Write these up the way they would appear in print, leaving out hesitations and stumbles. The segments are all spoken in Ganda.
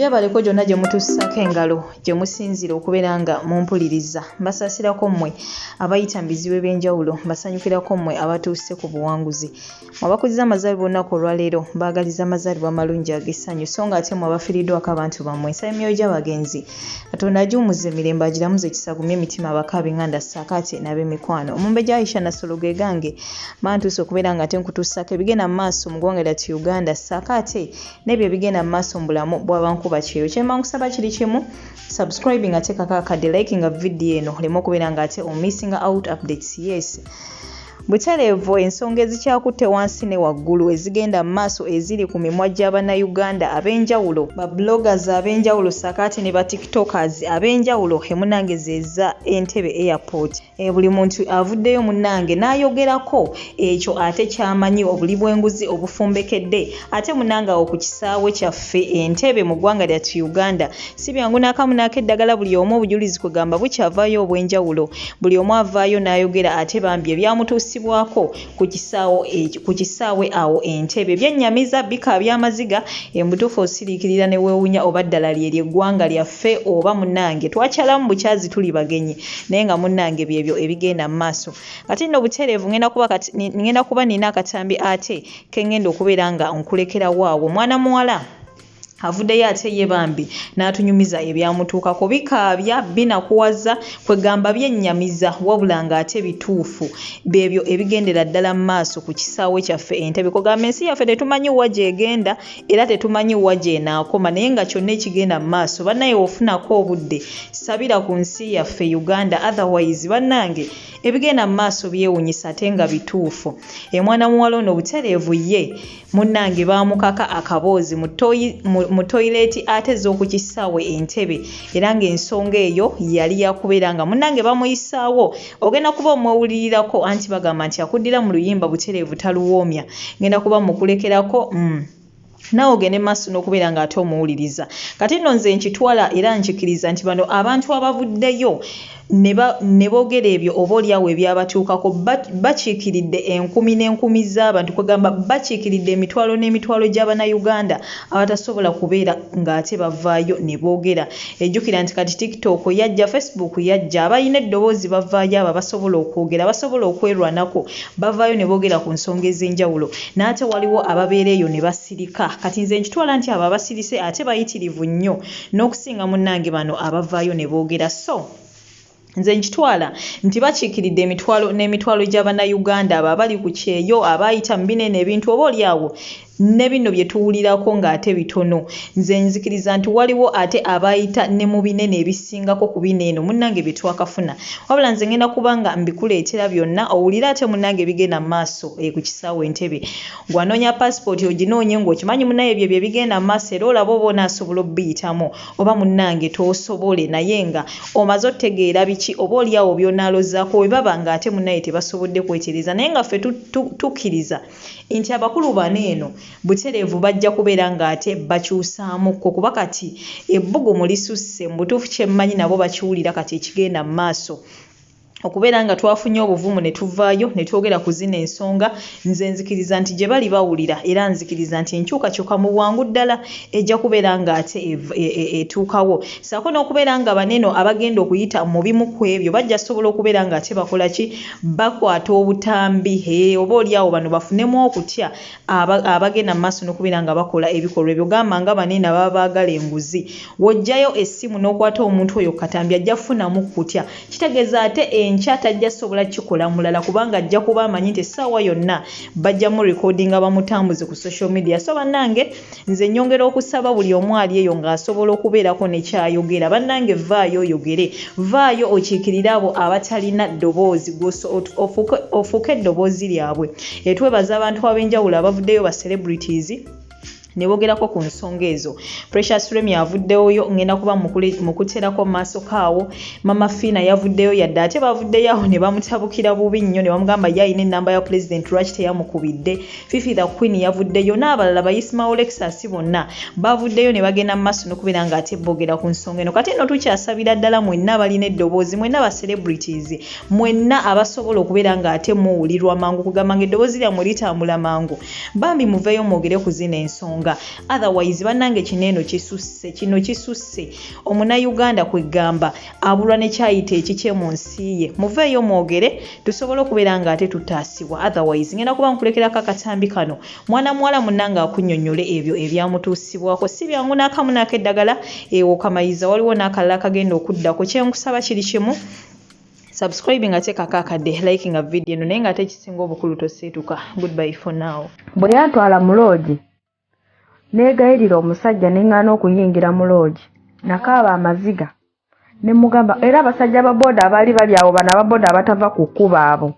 Gyebaleko gyonna gye mutussaako engalo gye musinziira okubeera nga mumpuliriza. Mbasaasirako mmwe abayita mu bizibu eby'enjawulo, mbasanyukirako mmwe abatuuse ku buwanguzi. Mmwe abakuzizza amazaalibwa olunaku olwaleero, mbaagaliza amazaalibwa amalungi ag'essanyu so nga ate mmwe abafiiriddwako abantu bammwe, nsaba emyoyo gy'abagenzi Katonda agiwummuze mirembe agiramuze ekisa agumye emitima abakaaba enganda ssaako ate n'ab'emikwano. Omumbejja Aisha Nassolo ge gange mba ntuuse okubeera nga ate nkutuusaako ebigenda mu maaso mu ggwanga lyattu Uganda ssaako ate n'ebyo ebigenda mu maaso mu bulamu bw'abankuba kyeyo. Kye mba nkusaba kiri kimu, subscribing teekako akadde, likinga vidiyo eno oleme okubeera nga ate omissinga out updates. Yes. Butereevu ensonga ezikyakutte wansi ne waggulu ezigenda mu maaso eziri ku mimwa gya Bannayuganda ab'enjawulo, ba bloggers ab'enjawulo ssaako ate ne ba tiktokers ab'enjawulo emunange ze za Entebbe Airport. Eh, buli muntu avuddeyo munnange n'ayogerako ekyo ate ky'amanyi obuli bw'enguzi obufumbekedde ate munnange awo ku kisaawe kyaffe Entebbe mu ggwanga lyattu Uganda. Si byangu n'akamu n'akeddagala buli omu obujulizi kwegamba bukyavaayo obw'enjawulo buli omu avaayo n'ayogera ate bambi ebyamutuusibwako ku kisaawo ku kisaawe awo Entebbe byennyamiza bikaabya amaziga embutuufu osiriikirira ne weewunya oba ddala lyeryo eggwanga lyaffe oba munnange twakyalamu bukyazi tuli bagenyi naye nga munnange byebyo ebigenda mu maaso kati nno butereevu ngenda kuba kati ngenda kuba nina akatambi ate ke ngenda okubeera nga nkulekerawo awo mwana muwala avuddeyo ate ye bambi n'atunyumiza ebyamutuukako bikaabya binakuwaza kwegamba byennyamiza wabula ng'ate bituufu byebyo ebigendera ddala mu maaso ku kisaawe kyaffe Entebbe kwegamba ensi yaffe tetumanyi wa gy'egenda era tetumanyi wa gy'enaakoma naye nga kyonna ekigenda mu maaso bannaye ofunako obudde sabira ku nsi yaffe Uganda otherwise bannange ebigenda mu maaso byewunyisa ate nga bituufu emwana muwala ono butereevu ye Munnange baamukaka akaboozi mu mu toyireeti ate ez'oku kisaawe e Ntebe era ng'ensonga eyo yali ya kubeera nga munnange bamuyisaawo. Ogenda kuba omwewulirirako anti bagamba nti akuddira mu luyimba butereevu taluwoomya. Ngenda kuba mmukulekerako mm naawe ogende mu maaso n'okubeera ng'ate omuwuliriza. Kati nno nze nkitwala era nkikiriza nti bano abantu abavuddeyo ne boogera ebyo oboolyawo ebyabatuukako, bakiikiridde enkumi n'enkumi z'abantu, kwegamba bakiikiridde emitwalo n'emitwalo gya Bannayuganda abatasobola kubeera ng'ate bavaayo ne boogera. Ejjukira nti kati TikTok yajja, Facebook yajja, abalina eddoboozi bavaayo, abo abasobola okwogera, abasobola okwerwanako bavaayo ne boogera ku nsonga ez'enjawulo n'ate waliwo ababeera eyo ne basirika. Kati nze nkitwala nti abo abasirise ate bayitirivu nnyo n'okusinga munnange bano abavaayo ne boogera. So nze nkitwala nti bakiikiridde emitwalo n'emitwalo gya Bannayuganda abo abali ku kyeyo, abaayita mu bino eno ebintu oba oli awo ne bino bye tuwulirako ng'ate bitono. Nze nzikiriza nti waliwo ate abaayita ne mu binene ebisingako ku bino eno munnange bye twakafuna. Wabula nze ngenda kuba nga mbikuleetera byonna owulire ate munnange ebigenda mu maaso eh, ku kisaawe Entebbe. Gwe anoonya paasipooti oginoonye ng'okimanyi munnaye ebyo bye bigenda mu maaso era olabe oba onaasobola obiyitamu. Oba munnange toosobole naye nga omaze otegeera biki oba oli awo by'onaalozaako bwe baba nga ate munnaye tebasobodde kwetereeza naye nga ffe tukkiriza nti abakulu bano eno butereevu bajja kubeera nga ate bakyusaamukko kuba kati ebbugumu lisusse mu butuufu kye mmanyi nabo bakiwulira kati ekigenda mu maaso. Okubeera nga twafunye obuvumu ne tuvaayo ne twogera ku zino ensonga, nze nzikiriza nti gye bali bawulira era nzikiriza nti enkyukakyuka mu bwangu ddala ejja kubeera ng'ate etuukawo. Ssaako n'okubeera nga bano eno abagenda okuyita mu bimu ku ebyo bajja sobola okubeera ng'ate bakola ki? Bakwata obutambi, hee, oba oli awo bano bafunemu okutya abagenda mu maaso n'okubeera nga bakola ebikolwa ebyo gamba nga bano eno ababa baagala enguzi. W'oggyayo essimu n'okwata omuntu oyo ku katambi ajja kufunamu ku kutya. Kitegeeza ate enkya tajja sobola kukikola mulala kubanga ajja kuba amanyi nti essaawa yonna bajja mu recordinga bamutambuze ku social media. So bannange nze nnyongera okusaba buli omu ali eyo ng'asobola okubeerako ne ky'ayogera. Bannange vvaayo oyogere, vvaayo okiikirire abo abatalina ddoboozi gwe ofuuke eddoboozi lyabwe. Twebaza abantu ab'enjawulo abavuddeyo ba celebrities ne boogerako ku nsonga ezo. Precious Remy avuddeyo ngenda kuba mukuterako mu maaso kaawo. Mama Fiina yavuddeyo yadde ate bavuddeyo awo ne bamutabukira bubi nnyo ne bamugamba ye alina ennamba ya pulezidenti lwaki teyamukubidde. Fifi the Queen yavuddeyo n'abalala ba Ismao Lexus bonna bavuddeyo ne bagenda mu maaso n'okubeera ng'ate boogera ku nsonga eno. Kati nno tukyasabira ddala mwenna abalina eddoboozi, mwenna ba celebrities, mwenna abasobola okubeera ng'ate muwulirwa mangu kugamba ng'eddoboozi lyammwe litambula mangu. Bambi muveeyo mwogere ku zino ensonga. ensonga. Otherwise bannange kino eno kisusse, kino kisusse. Omunnayuganda kwegamba abulwa ne kyayita ekikye mu nsi ye. Muveeyo mwogere tusobole okubeera nga ate tutaasibwa. Otherwise ngenda kuba nkulekerako akatambi kano mwana muwala munnange akunnyonnyole ebyo ebyamutuusibwako. Si byangu n'akamu n'akeddagala ewo kamayiza waliwo n'akalala akagenda okuddako. Kye nkusaba kiri kimu, subscribe nga teekako akadde, like nga video eno, naye ng'ate ekisinga obukulu toseetuka. Goodbye for now. Bwe yantwala mu loogi, neegayirira omusajja ne ŋŋaana okuyingira mu loogi. Nakaaba amaziga ne mugamba, era abasajja ba booda abaali bali awo, bano aba booda abatava ku kkubo abo,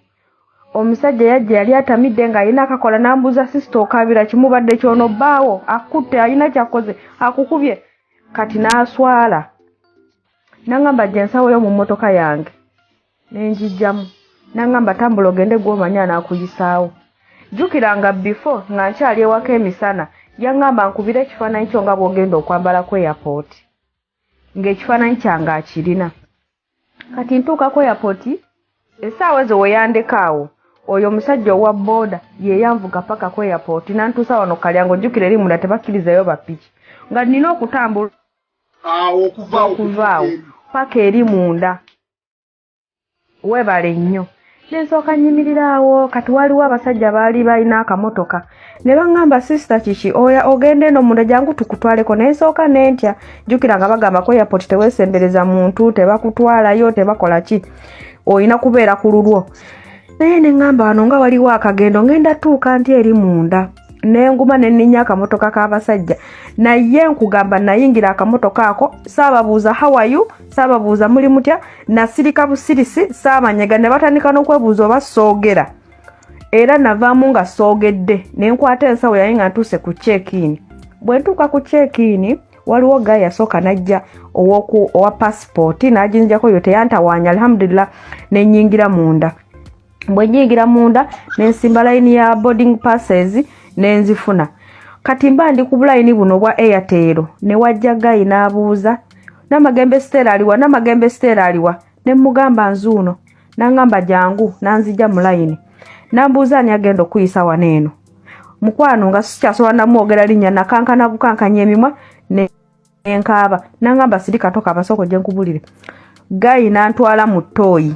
omusajja yajja yali atamidde ng'alina akakola n'ambuuza, "Sister, okaabira kimubadde kyono bbaawo akutte alina ky'akoze akukubye?" Kati n'aswala n'aŋŋamba, "Gye ensawo yo mu mmotoka yange." Ne ngijjamu n'aŋŋamba, "Tambula ogende gw'omanyi anaakuyisaawo." Jjukira nga before nga nkyali ewaka emisana yaŋŋamba nkubire ekifaananyi kyo nga bw'ogenda okwambala ku airport, ng'ekifaananyi kyange akirina. Kati ntuuka ku airport essaawa ezo we yandeka awo, oyo omusajja owa booda ye yanvuga paka ku airport n'antuusa wano Kalyango. Jjukira eri munda tebakkirizayo bapiki, nga nnina okutambula awo okuvaawo. Okuvaawo paka eri munda. Weebale nnyo. Nensooka nnyimirira awo. Kati waliwo abasajja baali balina akamotoka ne baŋŋamba, "Sister, kiki oya ogenda eno munda? Jangu tukutwaleko." Naye nsooka nentya. Jjukira nga bagamba ku airport teweesembereza muntu, tebakutwalayo, tebakola ki, olina kubeera ku lulwo. Naye ne ŋŋamba, wano nga waliwo akagendo, ŋŋenda tuuka nti eri munda. Nenguma ne nninnya akamotoka k'abasajja. Naye nkugamba, nayingira akamotoka ako, saababuuza "How are you?", saababuuza "Muli mutya?" Nasirika busirisi, saabanyega. Ne batandika n'okwebuuza oba soogera, era navaamu nga soogedde. Ne nkwata ensawo yaye nga ntuuse ku check-in. Bwe ntuuka ku check-in, waliwo guy yasooka najja owa pasipooti n'aginjako, yo teyantawaanya, alhamdulillah. Ne nnyingira munda. Bwe nnyingira munda ne nsimba layini ya boarding passes ne nzifuna. Kati mba ndi ku bulayini buno obwa Airtel, ne wajja guy n'abuuza, "Namagembe Stella aliwa? Namagembe Stella aliwa?" Ne mugamba, "Nzuuno." N'aŋŋamba, "Jangu." Nanzija mu layini, nambuuza, "Ani agenda okuyisa wano eno?" Mukwano, nga sikyasobola namwogera linnya, nakankana bukankanya emimwa nenkaaba. Naŋŋamba, "Sirika, tokaaba, sooka ojje nkubulire." Guy n'antwala mu toilet.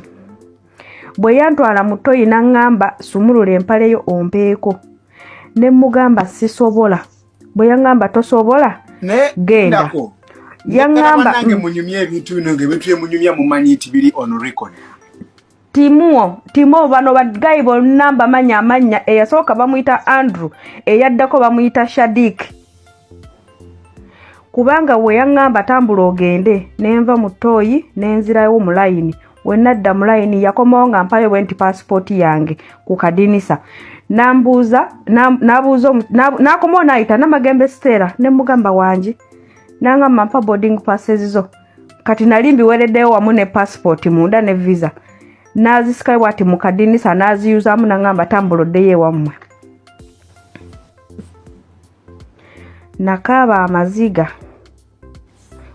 Bwe yantwala mu toilet n'aŋŋamba, "Sumulula empale yo ompeeko." Ne mugamba, "Sisobola." Bwe yaŋŋamba, "Tosobola, naye genda." Ndako. Yaŋŋamba Bannange, munyumye ebintu bino nga ebintu byemunyumya mumanyi nti biri on record. Timuo, Timo, bano ba guy bonna mbamanya amannya. Eyasooka bamuyita Andrew, eyaddako bamuyita Shadik. Kubanga we yaŋŋamba, "Tambula ogende," nenva mu toilet nenzirawo mu layini. We nadda mu layini, yakomawo nga mpayo bwe nti pasipooti yange ku kadinisa. Nambuuza, nabuuza n'akomawo n'ayita, "Namagembe Stella?" Ne mugamba, "Wangi." Nangamba, "Mpa boarding passes zo." Kati nali mbiwereddeyo wamu ne passport munda ne visa. N'azisikayo bwati mu kadinisa n'aziyuzaamu, nangamba, "Tambula oddeyo ewammwe." Nakaaba amaziga.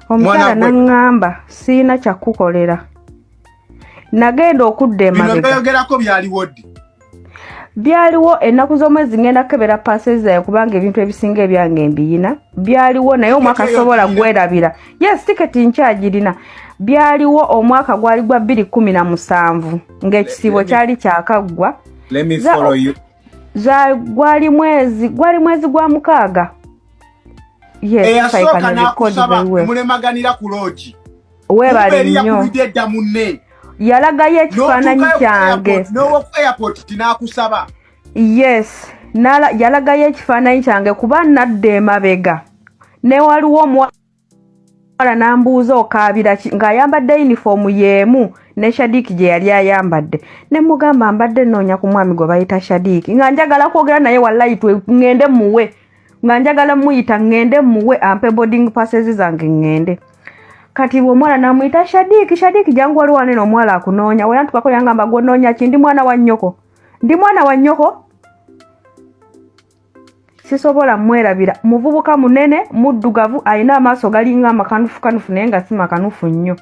Omukyala Mwana gwe. Naŋŋamba, "Siina kyakukolera." Nagenda okudda Bino emabega. byoyogerako byaliwo ddi? Byaliwo ennaku z'omwezi, ngenda kukebera passes zaye, kubanga ebintu ebisinga ebyange mbiyina. Byaliwo naye omwaka Tiketi eyo sobola ogirina? gwerabira. Yes, tiketi nkyagirina. Byaliwo omwaka gwali gwa 2017, ng'ekisiibo kyali kyakaggwa. Let me follow you. Gwali mwezi gwa 6. Yes, if I Eyasooka can record n'akusaba very well. mulemaganyira ku loogi. Weebale eri nnyo. Yakubidde edda munne. Yalagayo ekifaananyi N'otuukayo ku kyange. airport, n'ow'oku airport n'akusaba. Yes, yalagayo ekifaananyi kyange, kuba nadda emabega ne waliwo omuwala n'ambuuza, "Okaabira ki?" ng'ayambadde yunifoomu y'emu ne Shadiiki gye yali ayambadde. Ne mugamba, "Mbadde nnoonya ku mwami gwe bayita Shadiiki, nga njagala kwogera naye, wallayi ŋŋende muwe, nga njagala muyita ŋŋende muwe ampe boarding passes zange ŋŋende." Kati omuwala n'amuyita, "Shadiiki, Shadiiki, jangu, waliwo wanene omuwala akunoonya." Weyantukako yangamba, "Gwonoonya ki? Ndi mwana wa nnyoko? Ndi mwana wa nnyoko?" Sisobola mwerabira. Muvubuka munene, muddugavu, alina amaaso galinga amakanufu kanufu, naye nga si makanufu nnyo.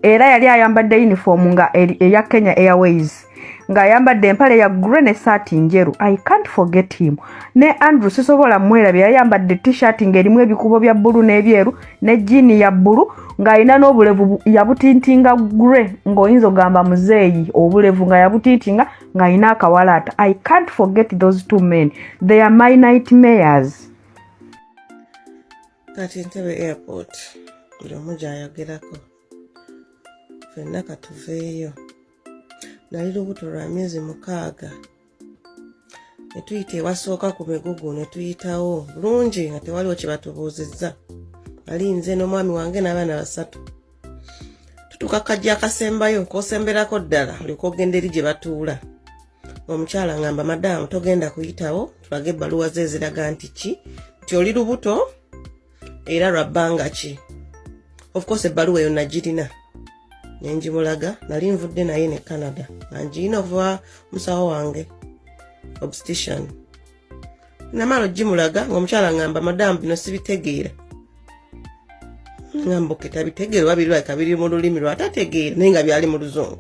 Era yali ayambadde yunifoomu nga eya Kenya Airways. Ng'ayambadde empale ya grey n'essaati njeru. I can't forget him. Ne Andrew sisobola mwerabira, yayambadde T-shirt ng'erimu ebikuubo bya bbulu n'ebyeru ne jean ya bbulu, ng'alina n'obulevu yabutintinga grey, ng'oyinza ogamba muzeeyi, obulevu nga yabutintinga, ng'alina akawalaata. I can't forget those two men. They are my nightmares. Kati Entebe Airport buli omu gy'ayogerako, ffenna katuveeyo. Nali lubuto lwa myezi 6, ne tuyita ewasooka ku migugu, ne tuyitawo bulungi nga tewaliwo kye batubuuzizza. Nali nze n'omwami wange n'abaana basatu. Tutuuka kajja akasembayo k'osemberako ddala, olyoka ogenda eri gye batuula. Omukyala ngamba, "Madaamu, togenda kuyitawo, tulage ebbaluwa ze eziraga nti ki, nti oli lubuto era lwa bbanga ki." Of course ebbaluwa eyo nagirina, nenjimulaga. Nali nvudde naye ne Canada nga ngirina okuva musawo wange obstetrician. Namala ogimulaga, ngaomukyala ngamba, "Madamu, bino sibitegeera." Ngamba, "Okay, tabitegeera oba biri biri mu lulimi lwatategeera," naye nga byali mu Luzungu.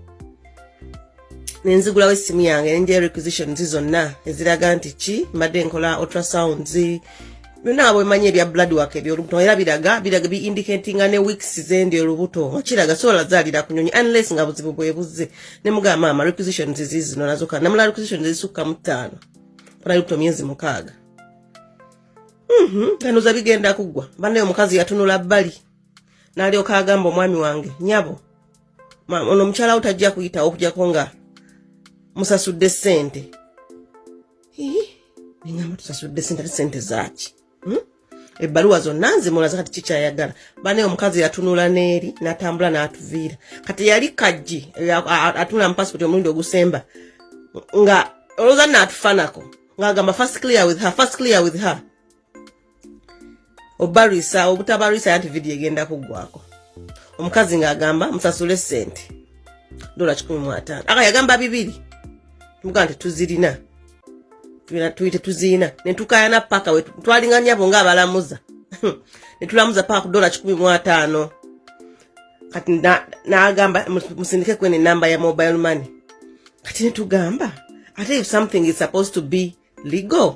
Nenzigulawo essimu yange, nenjayo requisitions zonna eziraga nti ki, mbadde nkola ultrasounds, byonna nga bwemanyi ebya blood work ebyolubuto, era biraga bi indicatinga ne weeks zendi olubuto, nga kiraga sobola zaalira ku nyonyi unless nga buzibu bwe buzze. Ne mugamba, "Maama, requisitions zizino nazo." Kana namula requisitions ezisukka mu ttaano, pona lubuto myezi 6. Kanoza bigenda kuggwa. Bannaye, omukazi yatunula bbali n'alyoka agamba omwami wange, "Nyabo, ono omukyala wo tajja kuyitawo okujjako nga musasudde ssente." Neŋamba, "Tusasudde ssente? Ate ssente zaaki?" Ebbaluwa zonna nzimulaza, kati kikyayagala? Bane, omukazi yatunula n'eri n'atambula n'atuviira. Kati yali kajji atunula mu passport omulundi ogusemba, nga olowooza naatufanako, ng'agamba, "First clear with her, first clear with her." Obalwisa obutabalwisa nti vidiyo egenda kuggwako. Omukazi ng'agamba, "Musasule ssente, dola 150." Aka yagamba bibiri, tumugaa nti tuzirina, tuyite tuzirina. Netukayana paka we twalinga nyabo ngaabalamuza, netulamuza paka ku dola 150. Kati n'agamba, "Musindike kwene enamba ya mobile money." Kati netugamba, ate if something is supposed to be legal,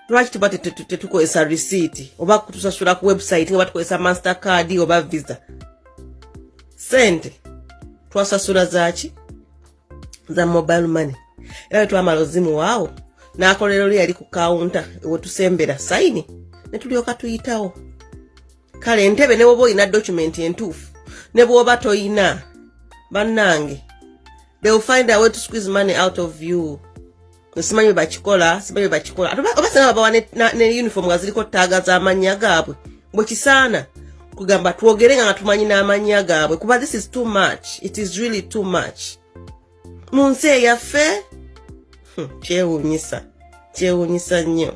Lwaki tuba tetukozesa receipt oba kutusasula ku website nga batukozesa Mastercard oba Visa? Sente twasasula zaki? Za mobile money. Era bwe twamala ozimuwaawo, n'akolera oli yali ku kawunta wetusembera sayini, ne tulyoka tuyitawo. Kale Entebe, ne bwoba olina document entuufu, ne bw'oba toyina, bannange, they will find a way to squeeze money out of you. Simanyi bwe bakikola, simanyi bwe bakikola. Ate oba singa babawa ne uniform nga ziriko tag z'amannya gaabwe, bwe kisaana kugamba twogere nga tumanyi n'amannya gaabwe, kuba this is too much. It is really too much mu nsi eyaffe. Kyewuunyisa, kyewuunyisa nnyo.